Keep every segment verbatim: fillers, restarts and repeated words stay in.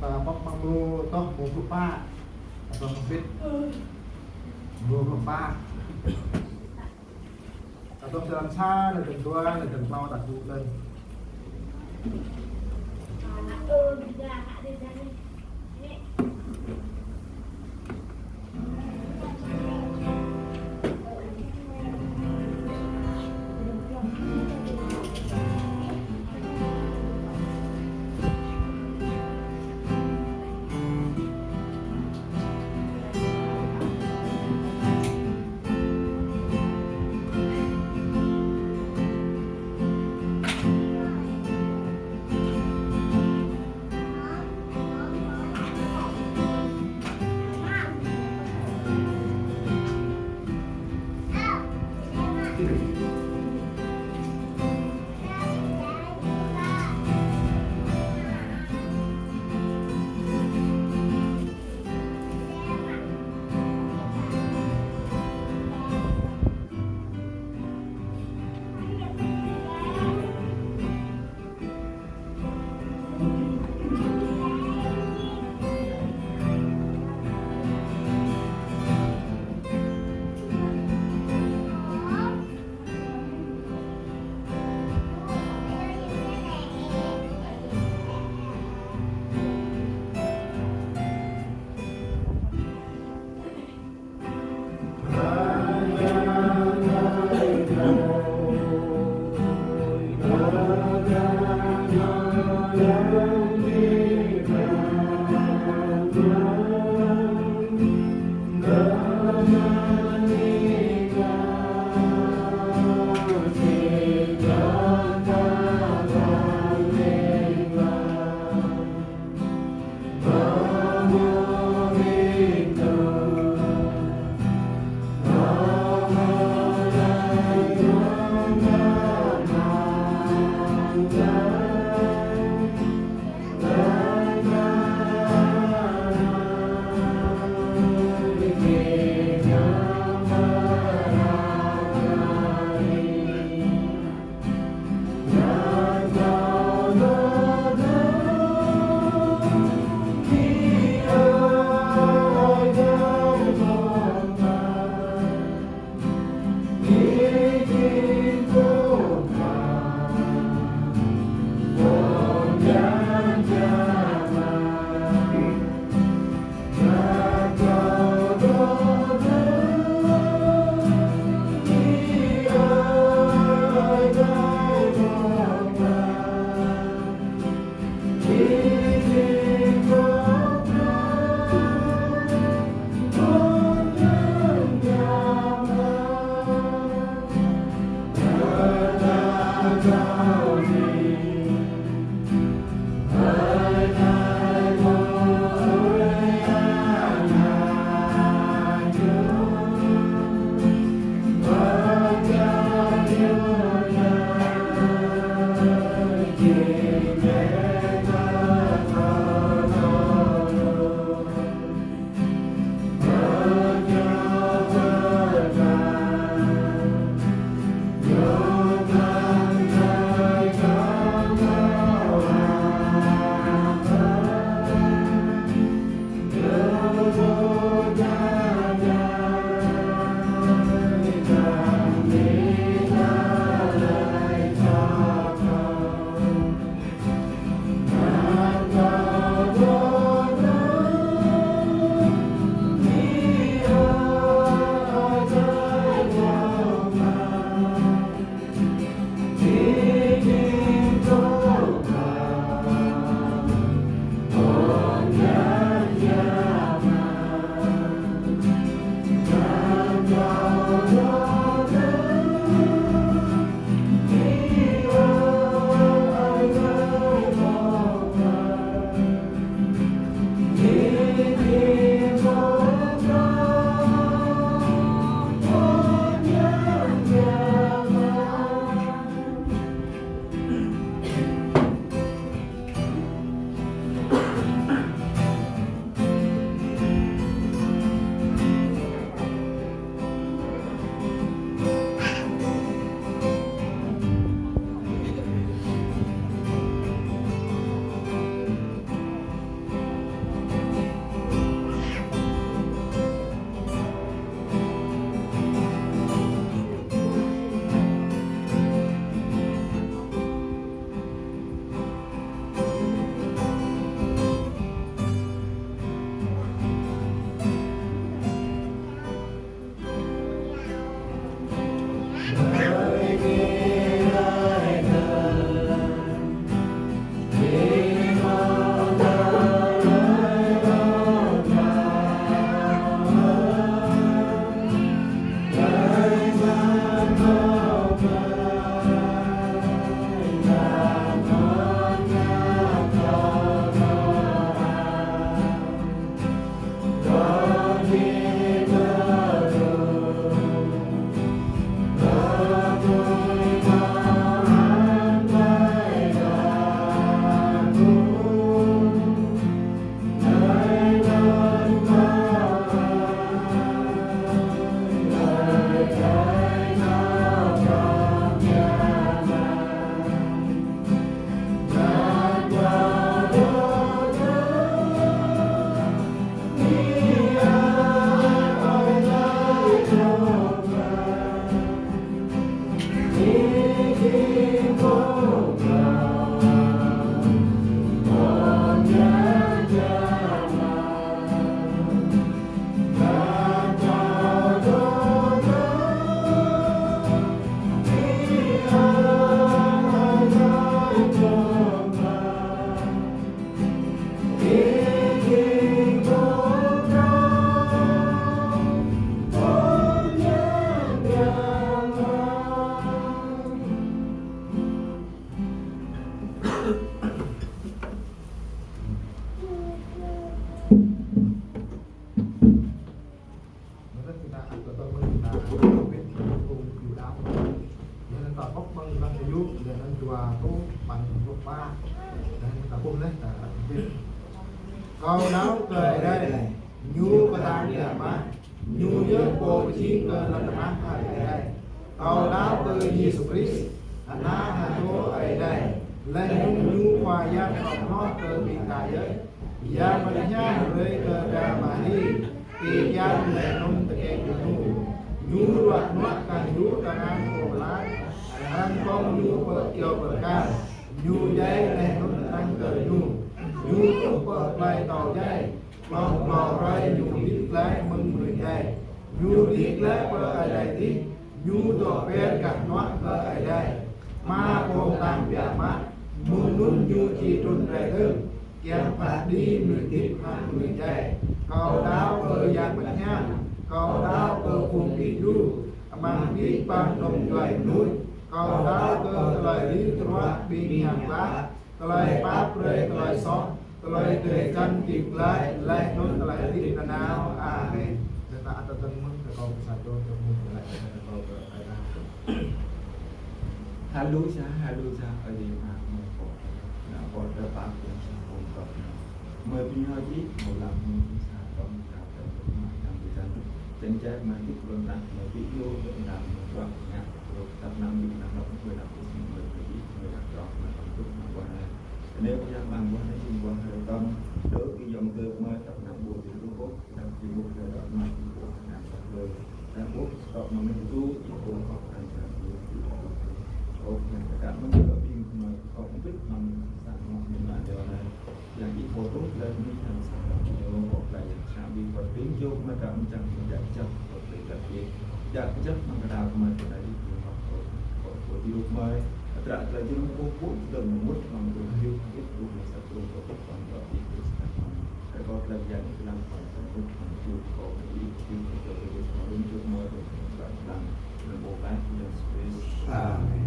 ta pŏk amăng mrô Adôh mrô pluh pă. Adôh Kơpit mrô pluh pă. Adôh črăn sa, anai črăn dua, anai črăn klâo ta ču lĕ. Kâo đaŏ kơ Ơi Adai, Ñu pơtă biă mă, Ñu yơh Pô pơjing kơ lŏn tơnah Ơi Adai. Kâo đaŏ kơ Yêsu Krist, Ană ha čô Ơi Adai, laih anŭn Ñu Khua Yang pơhroh kơ ƀing ta yơh. Yang Bơngăt Hiam brơi kơ Dra Mari, tui kian laih anŭn tơkeng kơ Ñu. Ñu ruă nuă kah hyu tơngan pô mơlat, arăng pơ̆ng Ñu pơ kyâo bơrkal. Ñu djai laih anŭn arăng kơr Ñu. Ñu truh pơ plơi atâo djai, hlŏng hlâo hrơi Ñu đĭ glaĭ mơ̆ng mơnuih djai. Ñu đĭ glaĭ pơ adai adih, Ñu dŏ ber gah hnuă kơ Ơi Adai. Ama pơtang biă mă, mơ̆ng anŭn Ñu či trŭn rai dơ̆ng, kiăng phat kơđi mơnuih hơdip hăng mơnuih djai. Kâo đaŏ kơ Yang Bơngăt Hiam, kâo đaŏ kơ phung ƀing gơyut, amăng abih bang dŏ djuai mơnuih. Kâo đaŏ kơ tơlơi rĭm čô ƀing hiam klă, tơlơi pap brơi tơlơi soh, tơlơi drơi jăn đĭ glaĭ, laih anŭn tơlơi hơdip nanao. Amen. Tơdah ăt tơdang mơ̆n, kơ kâo pơsat dŏ, kơ mơ̆n, kơ laĭ, kơ kâo pơsat dŏ. Haleluya, haleluya, Ơi Adai mă, mơ̆ pô, nă pô tơpă, yang sang pơm kơ nă. Mơ̆ ƀing ñu či, mơ̆ lăm mơ̆ sa tơm, sa tơm, mă yang bơjăn. Jăn jai mă hơdip lŏn tơnah, mơ̆ ƀing ñu, lŏn tơnah, mơ̆ ruă, ngă, ruă, tăp năm, ƀing năm, lŏn tơnah, mơ̆ ƀing ñu, mơ̆ ƀing ñu, mơ̆ ruă, ngă, ruă, ngă, ruă, ngă. Anai, yang lăng buah anai, jing buah rơkăm, dŏ, ƀing yŏng tơ, mơ̆ tăp năm, ƀu ƀing ruă, tăp ƀing ruă, ngă, ruă, ngă, ruă, ngă, ruă. Tăp ƀuh, tŏk mơ̆ng anai tŭ, ih ƀuh kŏk, tăp ƀuh, ih ƀuh kŏk. Ôh, yang tơkă mơ̆ng tơlơi ƀing mơ̆ kŏk ƀĭt mơ̆ng sang mơ̆ mơ̆ng anai. Yang ih ƀuh tŭ, tơlơi ƀing yang sang mơ̆ mơ̆ kŏk, tơlơi yang sang ƀing kŏk ƀing yơh mơ̆ kă mơ̆ng čang ƀing jak jăp, kŏk ƀing jak ƀing. Jak jăp mơ̆ng kơdar mơ̆ kơdar ih ƀuh kŏk, kŏk ƀuh ih ƀuh mơ̆. Tơlơi tơlơi jing ƀuh ƀuh, tơlơi mơmŭt mơ̆ng ƀuh ih ƀuh mơ̆ sa ƀuh kŏk ƀuh mơ̆ kŏk ih ƀuh sa ƀuh. Amen.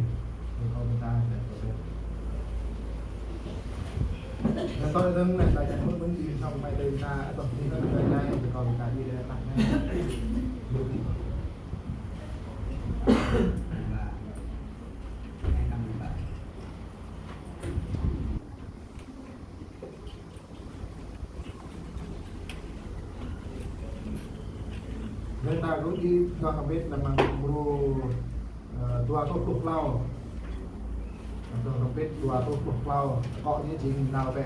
Ƀing ta đuaĭ dua hrŏm hơbĭt amăng mrô, ơ, dua rơtuh pluh klâo. Dua hrŏm hơbĭt dua rơtuh pluh klâo. Kŏ ñu jing nao bĕ.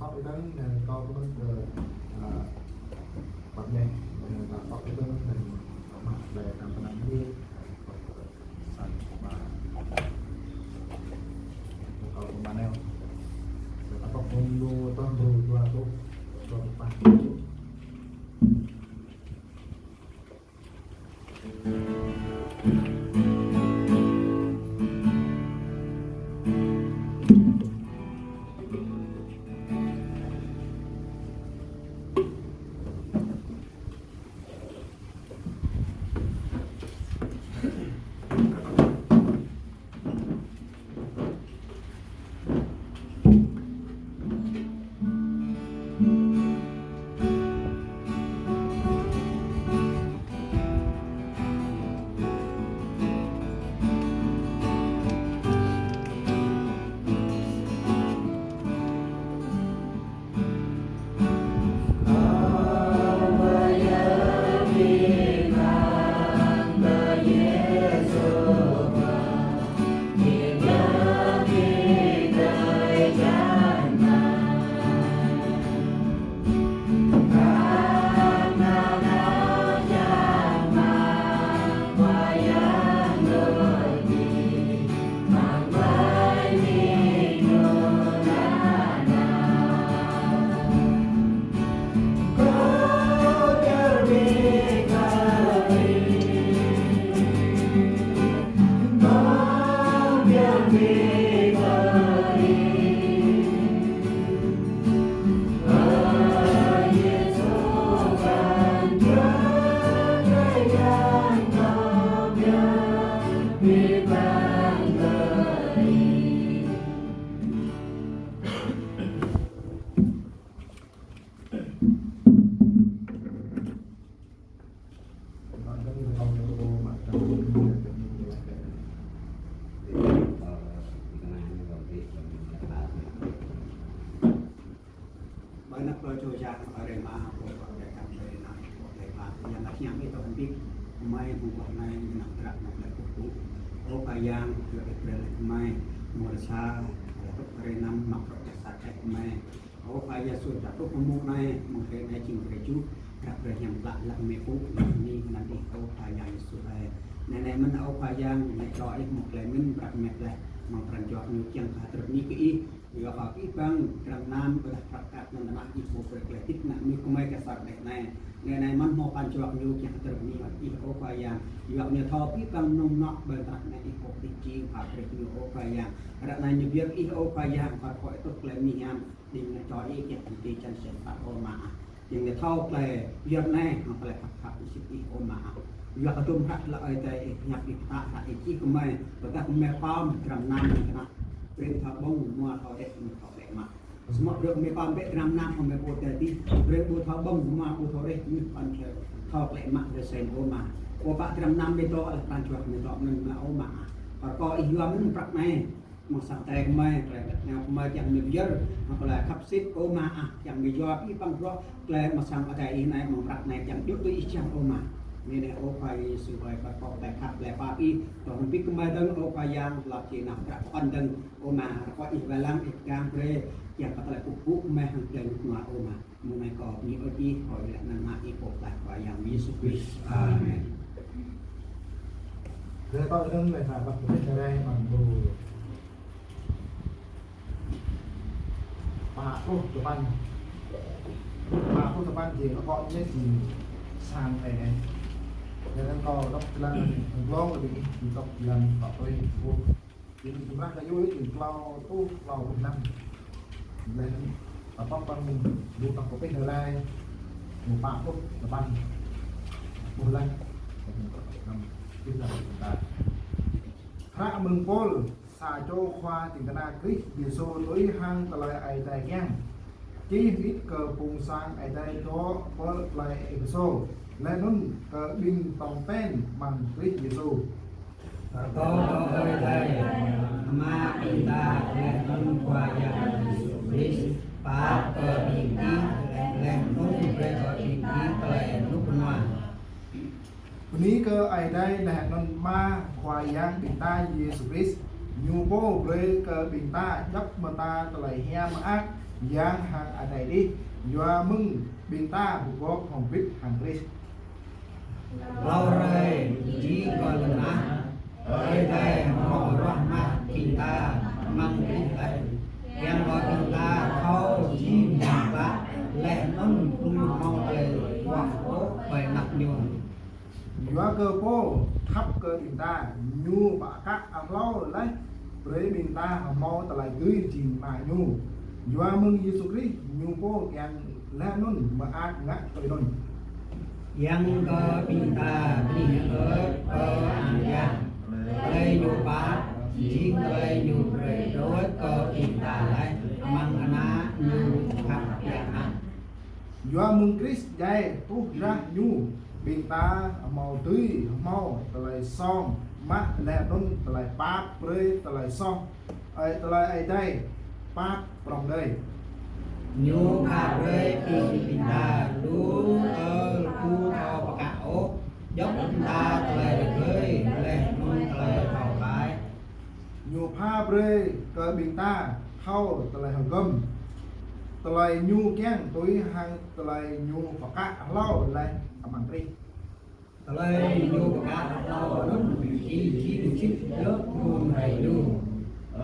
păp ih dơ̆ng, ơ, kâo kơmơ̆n kơ, ơ, păp ñe, ơ, ta păp ih dơ̆ng, ơ, mă lĕ tam pơnăng ih, ơ, păp, ơ, sang pơma, kâo pơma neo. Ơ, ta păp mơ̆ng lu tơm bru dua tuh, dua tuh păh. Ƀơi anăp Ơi Adai Yang, Ơi Adai Ama, Ơi Adai Ama, Ơi Adai Ama, Yang Bơngăt Hiam ih dŏ hơbĭt, gơmơi mơguah anai, gơnam tơdruă mơ̆ng tơlơi kơkuh pơpŭ. Ơ Khua Yang, yua Ih brơi lĕ gơmơi, mơ̆ng rơsa, tơlơi tơpă hrơi năm, mă bruă čar sa čar gơmơi. Ơ Khua Yêsu, ta truh pơ mông anai, mơ̆ng hrơi anai jing hrơi tơjuh, tơdruă hrơi hiam klă lăng mơ̆ng pŭ, lăng mơ̆ng anăn Ih, Ơ Khua Yang Yêsu ơi. Anai anai mơ̆n, Ơ Khua Yang, anai djru Ih mơ̆ng tơlơi mĭn, brăk mơ̆ng tơlơi, mơ̆ng pran jua ñu kiăng kơ hơdră bơni kơ Ih, yua kơ abih bang dram gơnam, ƀôdah prăk kăk anăn tơnah Ih pô brơi tơlơi hơdip ană mơnuih gơmơi kơ sa hrơi anai. Anai anai mơ̆n hmâo pran jua ñu kiăng hơdră bơni kơ Ih, Ơ Khua Yang, yua ñu thâo abih bang mơnơ̆ng mơnuă ƀơi tơnah anai Ih pô pơtih jing pha brơi kơ ñu, Ơ Khua Yang. Ră anai ñu pơyơr Ih, Ơ Khua Yang, kơ kơ Ih tŭ tơlơi bơni hiam, đing nao čô Ih kiăng pơtih čan sĕt pă, Ơ Ama ah. Kiăng nao thâo tơlơi pơyơr anai, hăng tơlơi khăp khăp sĭt Ih, Ơ Ama ah. Yua kơ tơm hră tơlơi Ơi Adai Ih pơhiăp Ih pơtă, hră Ih čih kơ gơmơi, tơdah gơmơi pơm dram gơnam lăng tơnah, brơi thâo ƀơ̆ng, mua thâo rĕh, mua thâo klĕ mă. Samơ̆ brơi gơmơi pơm bĕ dram gơnam hăng gơmơi pô adai adih, brơi ƀu thâo ƀơ̆ng, mua ƀu thâo rĕh, ñu păn kơ thâo klĕ mă rơsen, Ơ Ama. Ơ Pă, dram gơnam gơmơi dŏ, lĕ pran jua gơmơi dŏ mơ̆n, Ơ Ama ah. Kơ kơ Ih yua mơ̆n prăk anai, mơ̆ng sang Ơi Adai gơmơi, tơlơi đăt nao gơmơi kiăng mơ̆ pơyơr, mơ̆ng tơlơi khăp sĭt, Ơ Ama ah, kiăng mơ̆ yua abih bang bruă, tơlơi mơ̆ng sang Ơi Adai Ih anai, mơ̆ng prăk anai kiăng djru tui Ih čang, Ơ Ama. Anai anai, Ơ Khua Yêsu ơi, kơ kơ tơlơi khăp, tơlơi pap Ih, tơlơi hơbĭt gơmơi dơ̆ng, Ơ Khua Yang, lăp či nao tơdruă pơkŏn dơ̆ng, Ơ Ama, rơkâo Ih wai lăng, Ih pơgang brơi, kiăng kơ tơlơi kơkuh pơpŭ gơmơi hăng tơlơi rơnŭk rơnua, Ơ Ama. Mơ̆ng anai kâo bơni ôh Ih, kâo iâu laĭ anăn Ama Ih pô pơklaih, Khua Yang Yêsu Krist. Amen. Lĕ tơlơi dơ̆ng lĕ ta ƀuh tơlơi čơđai mơ̆ng bru pă pluh tơpăn. Pă pluh tơpăn jing akŏ ñu jing sang Ơi Adai. Lĕ anŭn kâo dŏ jơlan anŭn, glông lĕ ƀing ih dŏ jơlan pă pluh pluh. Jing jumlah kayu jing klâo rơtuh klâo pluh năm. Lĕ anŭn ta pŏk ƀăng lu tŏk pơpĕh đơ lai, mơ̆ng pă pluh tơpăn, pluh lăm, pluh năm, jing lăm ta. Hră mơ̆ng Pôl, sa čô khua ding kơna Krist Yêsu tui hăng tơlơi Ơi Adai kiăng. Čih hơbĭt kơ phung sang Ơi Adai dŏ pơ plơi Êphêsô, laih anŭn kơ ƀing tong ten amăng Krist Yêsu. Rơkâo kơ Ơi Adai, Ama ƀing ta, laih anŭn Khua Yang Yêsu Krist, pap kơ ƀing gih, laih anŭn brơi kơ ƀing gih tơlơi rơnŭk rơnua. Bơni kơ Ơi Adai laih anŭn Ama Khua Yang ƀing ta Yêsu Krist. Ñu pô brơi kơ ƀing ta djŏp mơta tơlơi hiam mơak Yang hăng Adai đih, yua mơ̆ng ƀing ta bơgop hơbĭt hăng Krist. Hlâo rai jing kơ lŏn tơnah, Ơi Adai hmâo ruah mă ƀing ta amăng Krist laih, kiăng kơ ƀing ta thâo jing yang klă, laih anŭn ƀu hmâo tơlơi ruah ôh ƀơi anăp Ñu. Yua kơ Pô khăp kơ ƀing ta, Ñu pơkă hlâo laih brơi ƀing ta hmâo tơlơi dưi jing ană Ñu. Yua mơ̆ng Yêsu Krist, Ñu pô kiăng laih anŭn mơak ngă tui anŭn. Kiăng kơ ƀing ta bơni hơơč kơ Ang Yang, tơlơi Ñu pap, jing tơlơi Ñu brơi đôč kơ ƀing ta laih amăng Ană Ñu khăp biă mă. Yua mơ̆ng Krist djai truh drah Ñu, ƀing ta hmâo dưi hmâo tơlơi song mă laih anŭn tơlơi pap brơi tơlơi soh, ơi, tơlơi Ơi Adai pap prŏng đơi. Ñu pha brơi ƀing ƀing ta lu tơl ƀu thâo pơkă ôh, djŏp mơta tơlơi rơgơi laih anŭn tơlơi thâo ƀai. Ñu pha brơi kơ ƀing ta thâo tơlơi hơgŏm, tơlơi Ñu kiăng tui hăng tơlơi Ñu pơkă hlâo laih amăng Krist. Tơlơi Ñu pơkă hlâo anŭn či jing sĭt djơ̆ mơ̆ng hrơi Ñu.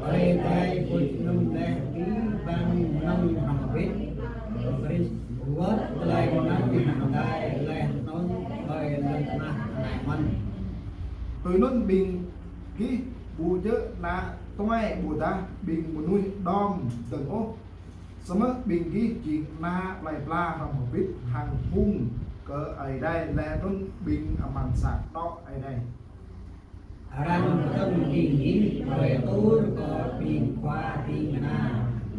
Ơi Adai pŭč mơ̆ng laih abih bang mơnơ̆ng hrŏm hơbĭt Krist, wơ̆t tơlơi mơnơ̆ng hăng Adai laih anŭn tơlơi lŏn tơnah anai mơ̆n. Tui anŭn ƀing gih ƀu djơ̆ ană tuai ƀôdah ƀing mơnuih đom dơ̆ng ôh. Samơ̆ ƀing gih jing ană plơi pla hrŏm hơbĭt hăng phung kơ Ơi Adai laih anŭn ƀing amăng sang anŏ Ơi Adai. Arăng pơtơ̆ng ƀing gih ƀơi atur kơ ƀing khua ƀing kơna,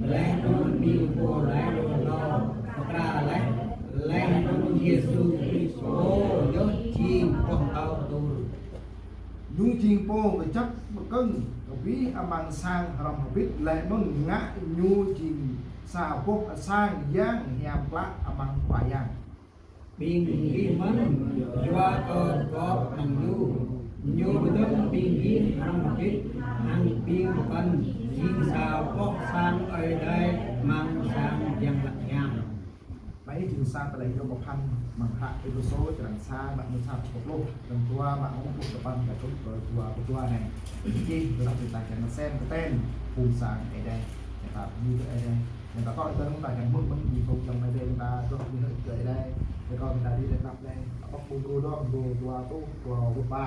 laih anŭn ƀing pô laĭ hlâo, pơkra laih, laih anŭn Yêsu Krist Pô yơh jing boh tâo atur. Ñu jing Pô kơjăp pơkơ̆ng abih amăng sang hrŏm hơbĭt laih anŭn ngă Ñu jing sa boh sang yang hiam klă amăng Khua Yang. Ƀing gih mơ̆n, yua kơ gop amăng Ñu, Ñu pơtơ̆ng ƀing gih hrŏm hơbĭt hăng ƀing pơkŏn jing sa boh sang Ơi Adai amăng sang Yang Bơngăt Hiam. Anai jing sa tơlơi yôm pơphan amăng hră Êphêsô črăn sa, mă mơ̆ng sa pluh, črăn dua, mă mơ̆ng pluh tơpăn, mă mơ̆ng pluh dua, pluh dua anai. Čih, tơdah ƀing ta kiăng sem kơten phung sang Ơi Adai, kiăng ta bơni kơ Ơi Adai, kiăng ta tŏ tơ̆ng ta kiăng mơ̆ng mơ̆ng ƀing phung sang Ơi Adai, kiăng ta dŏ bơni kơ Ơi Adai, kiăng kơ ƀing ta đĭ đăng đăp lĕ, apăk ƀu dua dong, dua dua tuh, dua dua ba.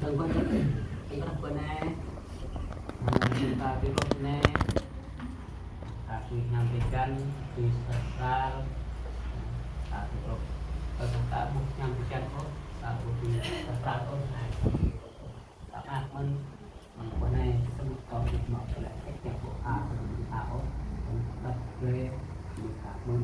Tơng ƀơi, ih ƀơi anai, ih ta ƀơi anai, ta ƀuh ñam ƀơi jăn, ƀơi sasar, ta ƀuh, ta ƀuh ñam ƀơi jăn ôh, ta ƀuh ƀơi sasar ôh, ta ƀuh mơ̆n. Mơ̆ng ƀơi anai, sĭt kâo ƀuh mă tơlơi kĕt yang ƀuh a, a ôh, tơlơi kĕt brơi, ñu ka mơ̆n,